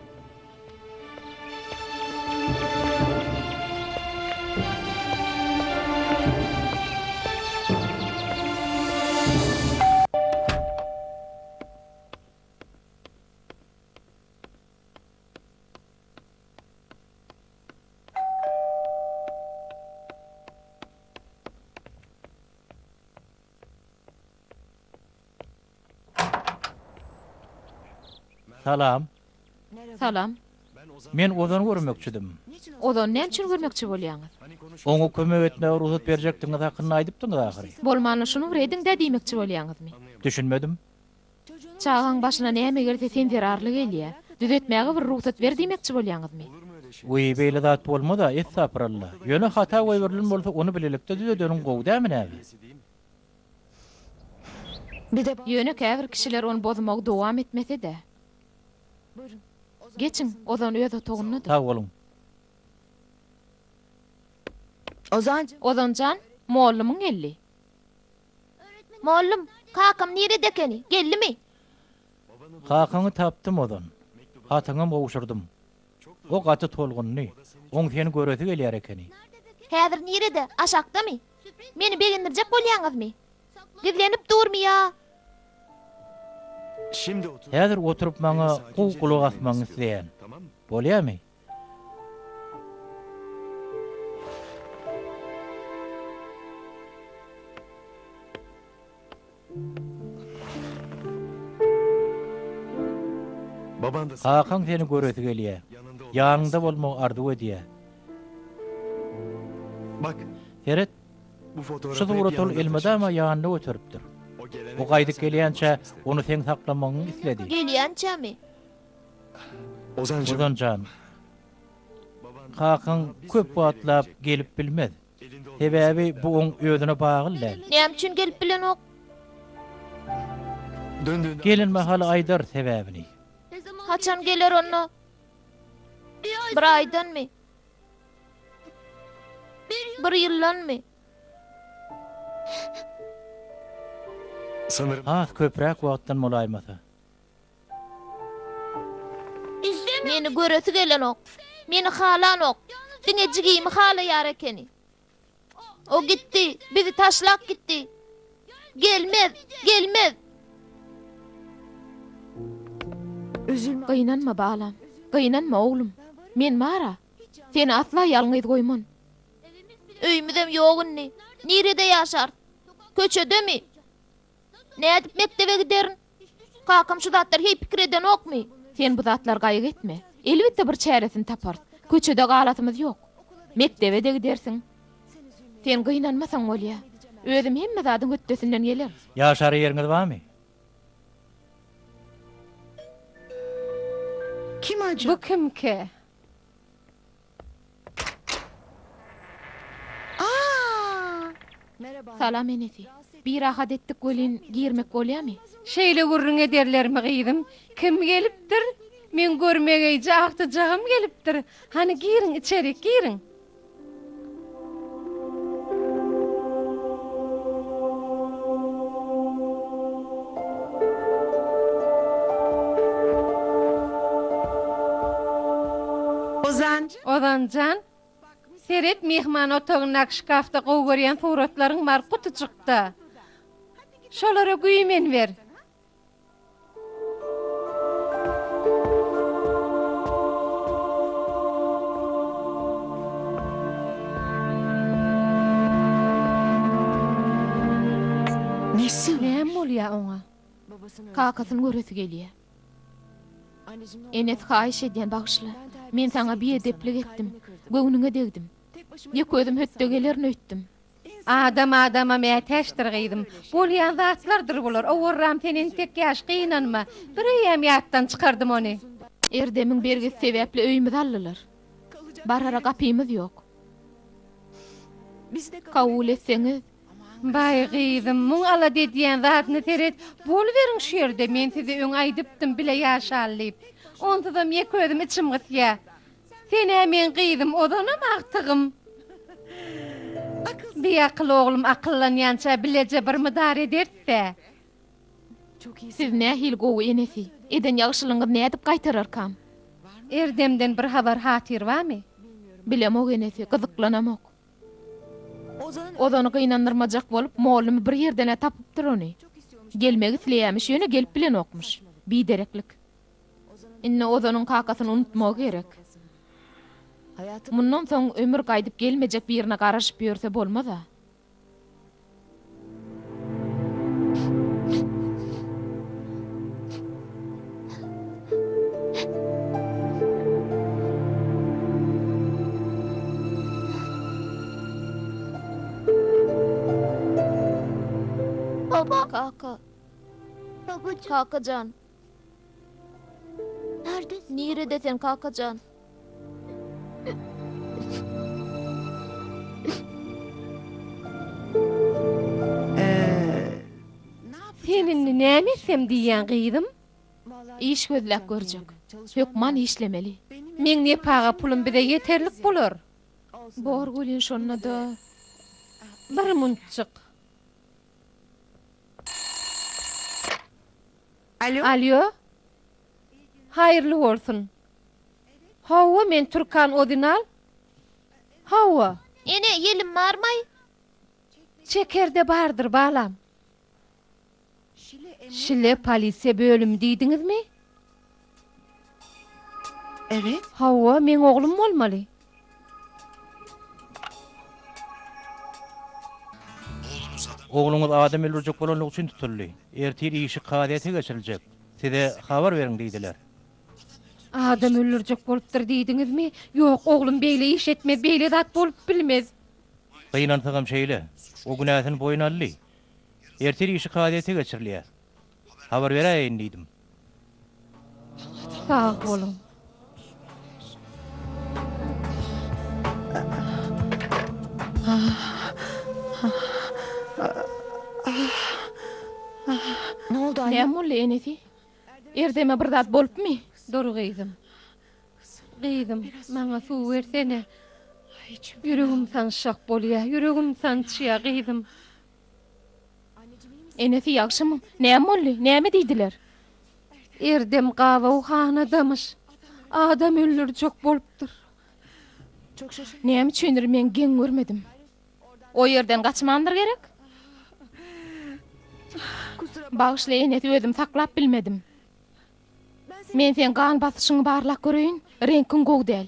Salam. Salam. Men Ozany görmekçidim. Ozany näme üçin görmekçi bolýaňyz? Oňa kömek etmäge rugsat berjekdigiňiz hakynda aýdypdyňyz ahyry. Bolmanda şuny bir ediň-dä diýmekçi bolýaňyzmy? Düşünmedim. Çagaň başyna näme gelse sen zerarly gelýä. Düzetmäge bir rugsat ber diýmekçi bolýaňyzmy? Wiý, beýle zat bolmaz-a, estapyralla. Ýöne hata goýberilen bolsa ony bilelikde düzedeniň gowy dämi näme? Ýöne käbir kişiler ony bozmagy dowam etmese-de. Geçiň, Ozan öz otagyndadyr. Sag boluň. Ozan jan, mollumyň geldi. Mollum, kakam nirede ekeni? Geldimi? Kakaňy tapdym, Ozan. Hatyňam gowşurdym. O gaty tolgundy. Oň seni göresi gelýär ekeni. Häzir nirede? Aşakdamy? Meni begendirjek bolýaňyzmy? Gizlenip durmy ýa? Häzir oturyp maňa gowy gulak asmagyňy isleýän. Bolýamy? Kakaň seni göresi gelýär. Ýanyňda bolmagy arzuw edýär. Seret, şu suraty ol elmydama ýanynda göteripdir. O gaýdyp gelýänçä, ony seň saklamagyňy isledi. Gelýänçämi? Ozan jan, kakaň köp wagtlap gelip bilmez. Sebäbi bu oň özüne bagly däl. Näme üçin gelip bilenok? Gelen mahaly aýdar sebäbini. Haçan geler onda? Bir aýdanmy? Bir ýyldanmy? Has köpräk wagtdan bolaýmasa. Meni göresi gelenok. Meni halanok. Diňe jigimi halaýar ekeni. O gitdi, bizi taşlap gitdi. Gelmez, gelmez. Gynanma, balam. Gynanma, oglum. Men bar-a. Seni asla ýalňyz goýman. Öýümizem ýok indi. Nirede ýaşarys? Köçedemi? Nädip mekdebe giderin? Kakam şu zatlary heý pikir edenokmy? Sen bu zatlary gaýgy etme. Elbetde bir çäresini taparys. Köçede galasymyz ýok. Mekdebe-de gidersiň. Sen gynanmasaň bolýa. Özüm hemme zadyň hötdesinden gelerin. Ýaşara ýeriňiz barmy? Bu kimkä? Salam enesi. Birahat etdik welin girmek bolýamy? Şeýle gürrüň ederlermi gyzym? Kim gelipdir? Meň görmegeýje agtyjagym gelipdir. Hany giriň içerik giriň. Ozan jan, seret myhman otagyndaky şkafda gowy görýän suratlaryň bar gutujykda. Şolara güýmeniber. Näme bolýar oňa? Kakasyny göresi gelýär. Enesi haýyş edýän bagyşla. Men saňa biedeplik etdim. Göwnüňe degdim. Ýeke özüm hötde gelerin öýtdüm. Adam adama mätäçdir gyzym. Bolýan zatlardyr bular. Owarram sen entek ýaş, gynanma. Bireýýäm ýatdan çykardym ony. Erdemiň bergisi sebäpli öýümizi aldylar. Barara gapymyz ýok. Kabul etseňiz. Baý gyzym, muň alada edýän zadyna seret. Boluberiň şu ýerde, men size öň aýdypdym bile ýaşaly diýip. Onsuzam ýeke özüm içim gysýa. Sen-ä meň gyzym, ozanam agtygym. Biakyl oglum akyllanýança bileje bir mydar ederis-dä. Siz nähili gowy enesi. Eden ýagşylygyňyzy nädip gaýtararkam? Erdemden bir habar-hatyr barmy? Bilemok enesi, gyzyklanamok. Ozany gynandyrmajak bolup, mollumy bir ýerden-ä tapypdyr ony. Gelmek isleýämiş, ýöne gelip bilenokmyş. Bidereklik. Indi Ozanyň kakasyny unutmagy gerek. Mundan soň ömür gaýdyp gelmejek birine garaşyp ýörse bolmaz-a. Kaka. Kaka jan. Nirede sen kakajan? Sen indi näme etsem diýýäň gyzym? Iş gözläp görjek. Hökman işlemeli. Meň nepaga pulum bize ýeterlik bolar. Bor welin şonda-da. Bir muntjyk. Alýo. Haýyrly bolsun. Hawa, men Türkan Ozinal. Hawa. Ene, ýelim barmaý? Çekerde bardyr, balam. Şile polisiýa bölümi diýdiňizmi? Hawa, meň oglum bolmaly. Ogluňyz adam öldürjek bolanlygy üçin tutuldy. Ertir işi kazyýete geçiriljek. Size habar beriň diýdiler. Adam öldürjek bolupdyr diýdiňizmi? Ýok, oglum beýle iş etmez, beýle zat bolup bilmez. Gynansagam şeýle. O günäsini boýun aldy. Ertir işi kazyýete geçirilýär. Habar beräýeýin diýdim. Sag boluň. Näme boldy enesi? Erdeme bir zat bolupmy? Dur gyzym. Gyzym, maňa suw bersene. Ýüregim sançjak bolýa, ýüregim sançýa, gyzym. Enesi ýagşymy? Näme boldy? Näme diýdiler? Erdem gabawhanadamyş. Adam öldürjek bolupdyr. Näme üçindir men geň görmedim. O ýerden gaçmandyr gerek? Bagyşla enesi özüm saklap bilmedim. Men seň gan basyşyňy barlap göreýin, reňkiň gowy däl.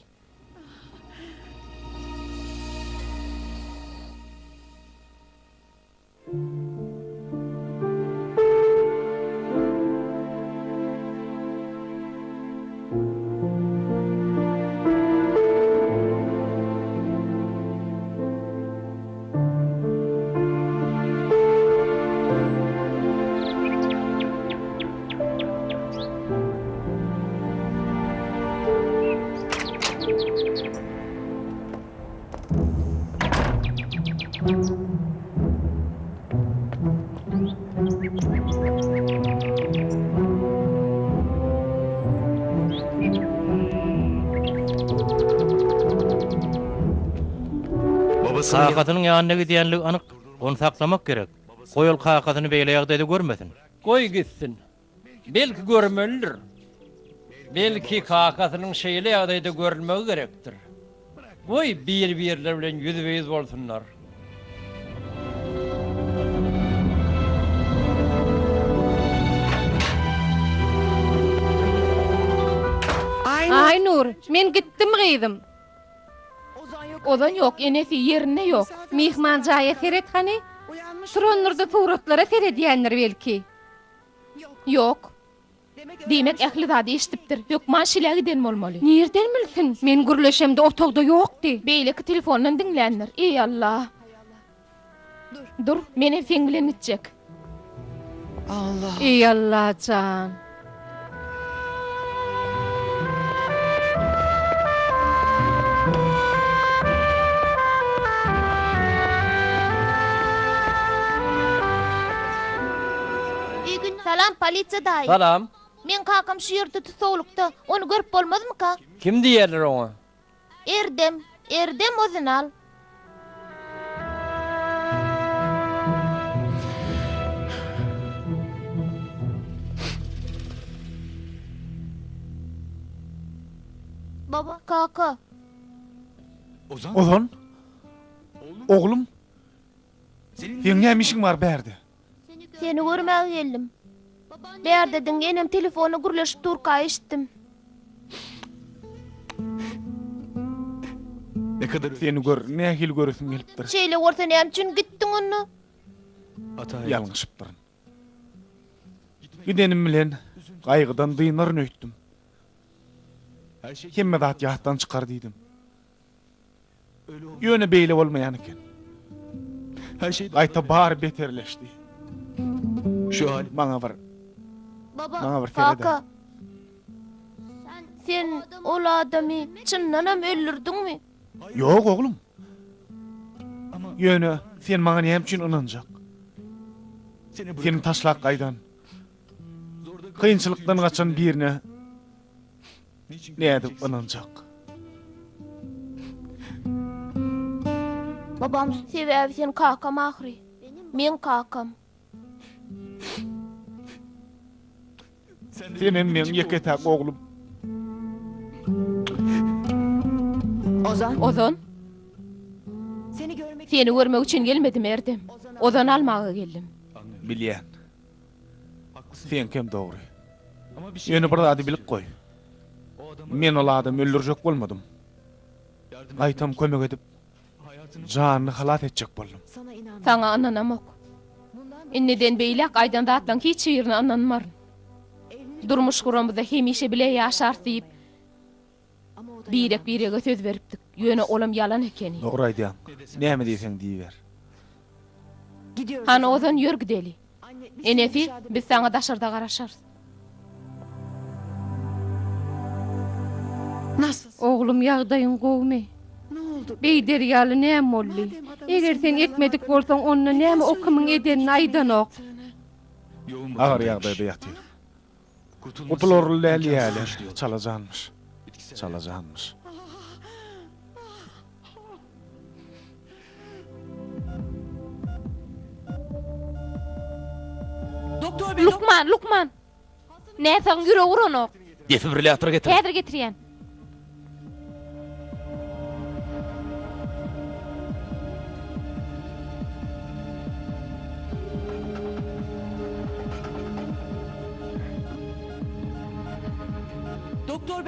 Kakasynyň ýanyna gidýänligi anyk. Ony saklamak gerek. Goý ol kakasyny beýle ýagdaýda görmesin. Goý gitsin. Belki görmelidir. Belki kakasynyň şeýle ýagdaýda görülmegi gerekdir. Goý bir-birleri bilen ýüzbe-ýüz bolsunlar. Aýnur, men gitdim gyzym. Ozan ýok, enesi, ýerinde ýok. Myhman jaýa seret hany. Turandyr-da suratlara seredýändir belki. Ýok. Diýmek, ähli zady eşidipdir. Hökman şilä giden bolmaly. Nirden bilsin? Men gürleşemde otagda ýokdy. Beýleki telefondan diňländir. Eý, Alla! Dur, menem seň bilen gitjek. Eý, Alla jan! Salam polisiýa daýy. Salam. Meň kakam şu ýerde tussaglykda. Ony görüp bolmazmyka? Kim diýerler oňa? Erdem. Erdem Ozinal. Baba. Kaka. Ozan. Oglum. Seň näme işiň bar bärde? Seni görmäge geldim. Bärdediň, enem telefonda gürleşip durka eşitdim. Seni gör, nähili göresim gelipdir. Şeýle bolsa näme üçin gitdiň onda? Ýalňyşypdyryn. Gidenim bilen gaýgydan dynaryn öýtdüm. Hemme zat ýatdan çykar diýdim. Ýöne beýle bolmaýan eken. Gaýta bary beterleşdi. Maňa bir Maňa bir sered-ä. Kaka, sen ol adamy çyndanam öldürdiňmi? Ýok, oglum. Ýöne sen maňa näme üçin ynanjak? Seni taşlap gaýdan, kynçylykdan gaçan birine Nädip ynanjak? Babam sebäbi sen kakam ahyry. Meň kakam. Senem meň ýeke-täk oglum. Ozan. Ozan. Seni görmek üçin gelmedim Erdem. Ozany almaga geldim. Bilýän. Seňkem dogry. Ýöne bir zady bilip goý. Men ol adamy öldürjek bolmadym. Gaýtam kömek edip, janyny halas etjek boldum. Saňa ynanamok. Indiden beýläk aýdan zatlaň hiç birine ynanmaryn. Durmuş guramyzda hemişe bile ýaşarys diýip, birek-birege söz beripdik. Ýöne olam ýalan ekeni. Dogry aýdýaň. Näme diýseň diýiber. Hany Ozan ýör gideli. Enesi, biz saňa daşarda garaşarys. Oglum ýagdaýyň gowumy? Beýder ýaly näme boldy? Eger sen etmedik bolsaň onda näme o kimiň edenini aýdanok? Agyr ýagdaýda ýatyr. Gutularly däl diýýäler. Çalajanmyş. Çalajanmyş. Lukman, lukman! Näsagyň ýüregi uranok. Defibrilýator getir. Häzir getirýän.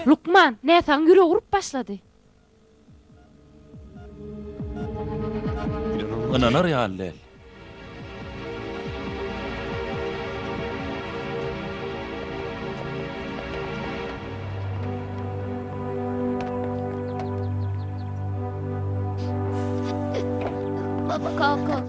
Lukman, näsagyň ýüregi urup başlady. Ynanar ýaly däl. Baba kaka.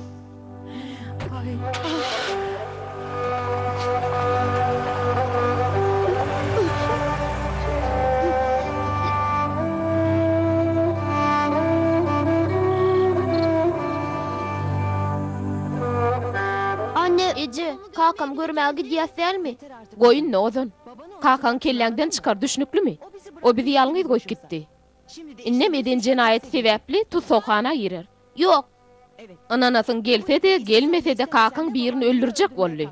Anne, eje, kakamy görmäge gidýäs dälmi? Goý indi, Ozan. Kakaňy kelläňden çykar, düşnüklimi? O bizi ýalňyz goýup gitdi. Indem eden jenaýaty sebäpli tussaghana girer. Ýok. Ynanasyň gelse-de, gelmese-de kakaň birini öldürjek boldy.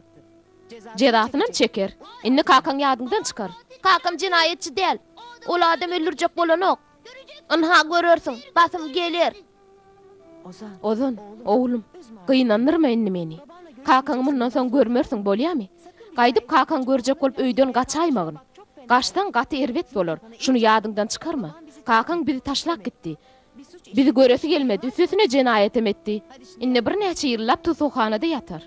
Jezasynam çeker. Indi kakaň ýadyňdan çykar. Kakam jenaýatçy däl. Ol adam öldürjek bolanok. Ynha görersiň, basym geler. Ozan, oglum, gynandyrma indi meni. Kakaňy mundan soň görmersiň, bolýamy? Gaýdyp kakaňy görjek bolup öýden gaçaýmagyn. Gaçsaň gaty erbet bolar, şuny ýadyňdan çykarma. Kakaň bizi taşlap gitdi. Bizi göresi gelmedi, üstesine jenaýatam etdi. Indi birnäçe ýyllap tussaghanada ýatar.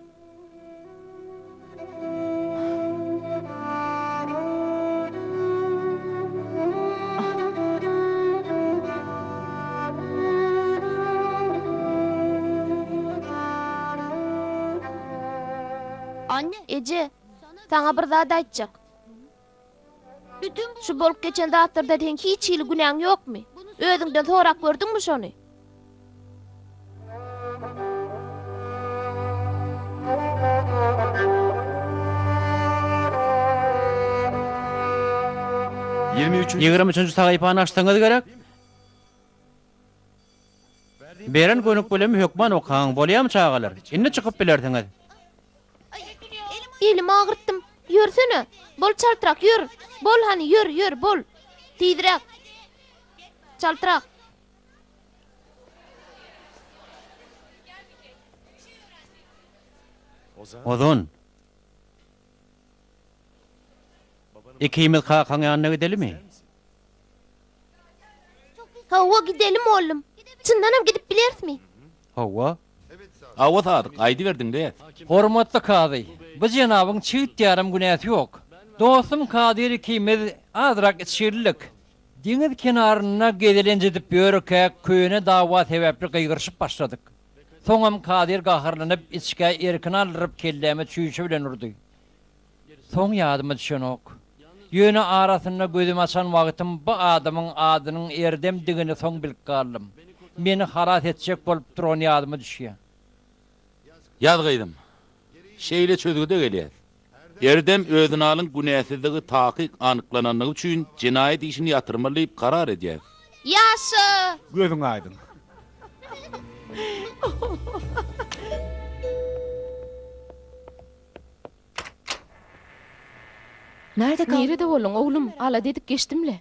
Eje, saňa bir zat aýtjak. Şu bolup geçen zatlarda seň hiç hili günäň ýokmy? Özüňden sorap gördüňmi şony? 23-nji sahypany açsaňyz gerek. Beren gönükmelemi hökman okaň, bolýamy çagalar? Indi çykyp bilersiňiz. Elimi agyrtdym. Ýörsene. Bol çaltrak, ýör. Bol hany, ýör, ýör, bol. Tizräk. Çaltrak. Ozan. Ikimiz kakaň ýanyna gidelimi? Hawa, gidelim oglum. Çyndanam gidip bilerismi? Hawa. Hawa Sadyk, aýdyber diňleýäs. Hormatly kazy, bu jenabyň çigit ýarym günäsi ýok. Dostum Kadyr ikimiz azrak içgililik. Deňiz kenarynda gezelenç edip ýörkäk köne dawa sebäpli gygyryşyp başladyk. Soňam Kadyr gaharlanyp içgä erkini aldyryp kelläme çüýşe bilen urdy. Soň ýadyma düşenok. Ýöne arasynda gözümi açan wagtym bu adamyň adynyň Erdemdigini soň bilip galdym. Meni halas etjek bolup durany ýadyma düşýär. Ýaz gyzym. Şeýle çözgüde gelýäs. Erdem Özünalyň günäsizligi takyk anyklananlygy üçin jenaýat işini ýatyrmaly diýip karar edýäs. Ýaşa! Gözüň aýdyň. Nirede bolduň, oglum? Alada edip geçdim-le.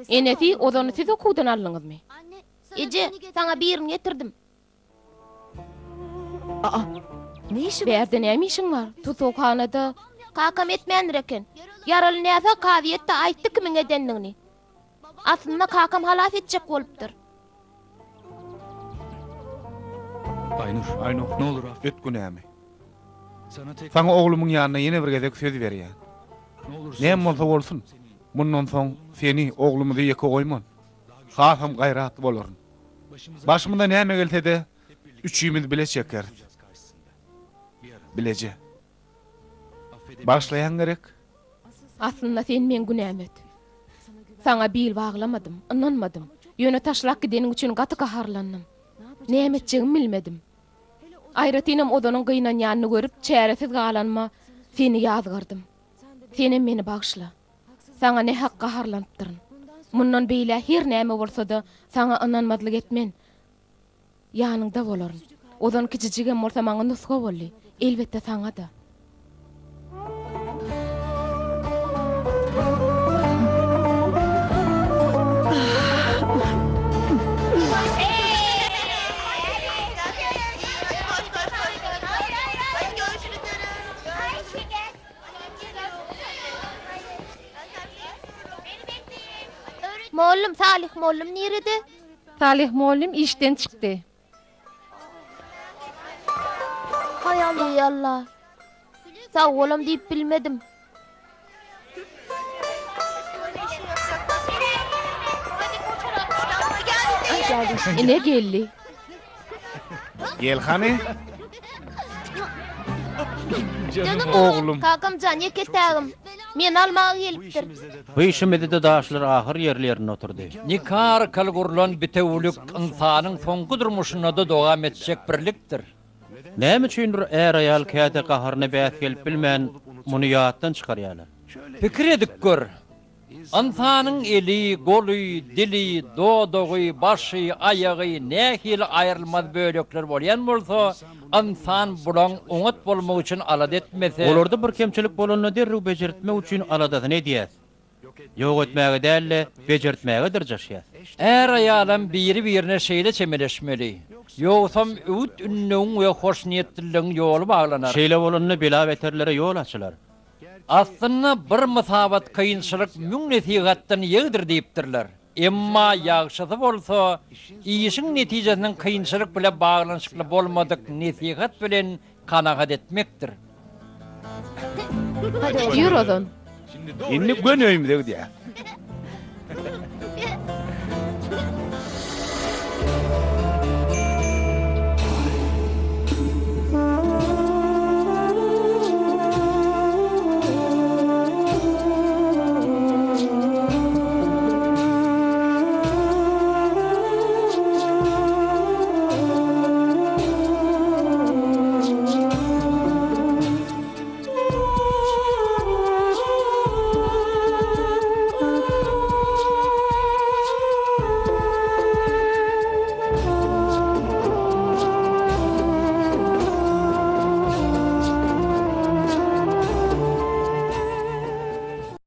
Enesi, Ozany siz okuwdan aldyňyzmy? Eje, saňa birini getirdim. Bärde näme işiň bar? Tussaghanada. Kakam etmändir eken. Ýaraly näsag kazyýetde aýtdy kimiň edendigini. Aslynda kakam halas etjek bolupdyr. Aýnur, Aýnur, öt günämi. Saňa oglumyň ýanynda ýene bir gezek söz berýän. Näme bolsa bolsun, mundan soň seni, oglumyzy ýeke goýman. Hasam gaýratly bolaryn. Başymyza näme gelse-de, üçimiz bile çekeris. Bileje. Bagyşlaýaň gerek? Aslynda sen meň günämi öt. Saňa bil baglamadym, ynanmadym. Ýöne taşlap gideniň üçin gaty gaharlandym. Näme etjegimi bilmedim. Aýratynam Ozanyň gynanýanyny görüp, çäresiz galanyma seni ýazgardym. Senem meni bagyşla. Saňa nähak gaharlanypdyryn. Mundan beýläk her näme bolsa-da, saňa ynanmazlyk etmen. Ýanyňda bolaryn. Ozan kiçijigem bolsa maňa nusga boldy. Elbetde saňa-da. Mollum, Salyh mollum nirede? Salyh mollum işden çykdy. Haý Alla, eý Alla. Sag bolam diýip bilmedim. Ine geldi. Gel hany. Janym Oglum. Kakam jan ýeke-tägim. Meni almaga gelipdir. Bu işimizde-de daşlar ahyr ýerli-ýerinde oturdy. Nika arkaly gurlan bitewülik ynsanyň soňky durmuşynda-da dowam etjek birlikdir. Näme üçindir är-aýal käte gaharyna bäs gelip bilmän, muny ýatdan çykarýarlar. Pikir edip gör, ynsanyň eli, goly, dili, dodagy, başy, aýagy nähili aýrylmaz bölekler bolýan bolsa, ynsan bulaň oňat bolmagy üçin alada etmese, Olarda bir kemçilik bolanda derrew bejertmek üçin aladasyny edýäs. Ýok etmäge däl-de, bejertmäge dyrjaşýas. Är-aýalam biri-birine şeýle çemeleşmeli. Ýogsam öwüt-ündewiň we hoşniýetliligiň ýoly baglanar. Şeýle bolanda bela-beterlere ýol açylar. Aslynda bir mysabat kynçylyk müň nesihatdan ýegdir diýipdirler. Emma ýagşysy bolsa, işiň netijesiniň kynçylyk bile baglanyşykly bolmadyk nesihat bilen kanagat etmekdir. Ýör ozan. Indi göni öýümize gidýäs.